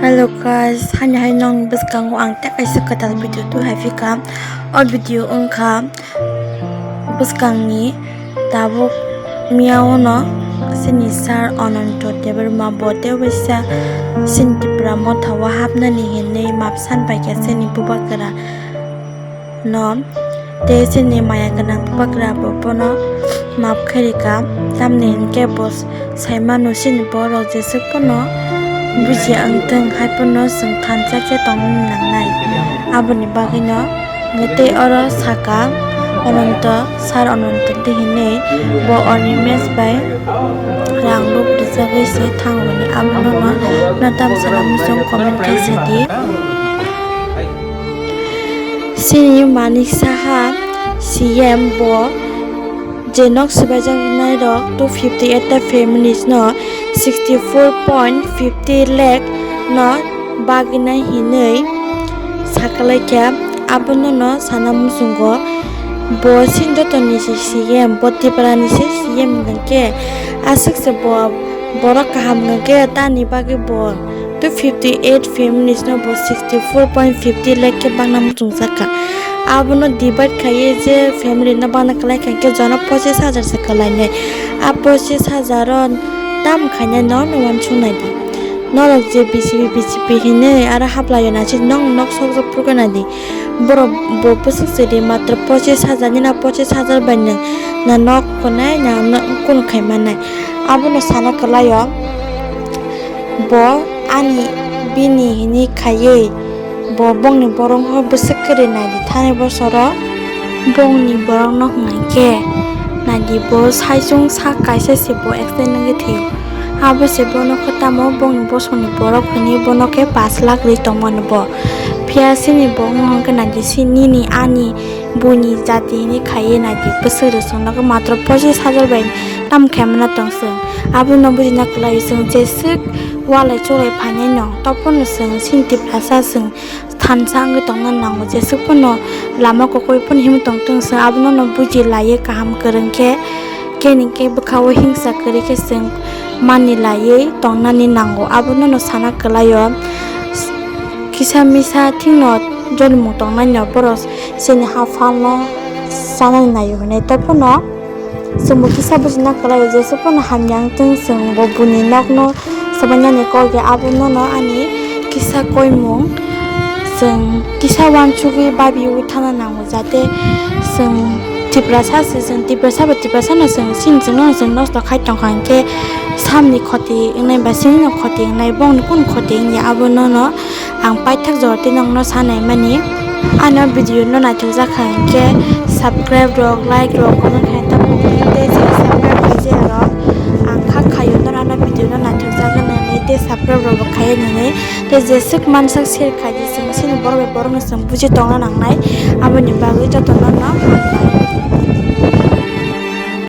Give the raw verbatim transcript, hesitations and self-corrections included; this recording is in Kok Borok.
Hello guys, hani hai nong bwskango ang tei kaisa kwtal video tu hai phika. O video wngkha bwskangni tabuk miyao no chini sir Ananto Debbarma bo tei waisa chini Tipra motha o hapnani hinwi map san paikha chini bubagra no tei chini maya gwnang bubagra bo bono map khairika, tamni hinkhe bo saimano chini borok jeswk phano bujiya wngthung hai phano chwng thansa khe tongna nangnai. Aboni bagwino tei oro saka Ananto, sir Ananto tei hinwi bo Animesh bai rang rok rijagwi se thango hwnwi abono no, no tam sana muchung comment khe sadi. Chini Manik Saha C M bo je nok swbaijaknai rok two fifty eight ta families no sixty four point fifty lakh no bagwinai hinwi sakalaikha. Abono no sana muchungo bo chini jotoni se C M, bo Tripura ni se C M hwnkhe aswk se bo borok kaham hwnkhe tani bagwi bo two fifty eight families no bo sixty four point fifty lakh khe bangna muchungjak kha. Abono divide khaiwi je family no bangna kwlai kha khe jono pochis hajar se kwlainai. A pochis hajar o tam khainai no no uansuk nai di. Norok je B J P, B J P hinwi aro haplaio na se nok sok sok phurkhe nai di. Borok bo bwswk se di matro pochis hajar ni na pochis hajar bai nwng na nok khwnai na kunu khai mannai. Abono sana kwlaio. Bo ani bini hini khaiwi bo bongni borok no bwswk kwrwi naidi thani bosoro. Bongni borok no hwnkhe naidi bo saichung sak kaisa se bo accident wngwi thwio. Abo se bono khe tamo bongni bosongni borok hwnwi bono khe pash lakh rwi tongmani bo. Phiya chini bo wngkha naidi si nini ani buini jati hwnwi khaiwi naidi bwswk rwchapnai matro pochis hajar bai tam khaimano tong chwng. Abono bujina kwlai chwng jeswk walai chulai phainaino tophano chwng chini Tiprasa chwng thansa wngwi tongna nango jeswk phano lama kokoi phano himwi tongtong chwng abono no buji laiwi kaham kwrwng khe keni khe bwkha o himsa kwrwi khe chwng mani laiwi tongnani nango abono no sana kwlaio. Kisa misa thikno jonimung tongnaino borok chini haphano chanani naio hinwi tei phano chwngbo kisa bujina kwlaio jeswk phano hamya wngtong chwngbo buini nokno swbainani kok ya abono no ani kisa koimung chwng kisa uansugwi babiwi thana nango jate chwng Tiprasa se chwng Tiprasa bai Tiprasa no chwng chini chwngno chwng nosto khai tongkha hinkhe samni khoti wngnai ba sinino khoti wngnai bongni kunu khoti wngya abono no. Ang paithak jora tei nokno sanaimani. Ano video no naithokjak kha hinkhe subscribe rok, like rok, comment khaina tapokdi tei je subscribe khaijaya rok ang kha khaio no ano video no naithokjak hinwi tei subscribe rok bo khaiya hinwi tei jeswk mansak share khaidi chwng chini borok bai borok no chwng buji tongna nangnai aboni bagwi jotono no hambai.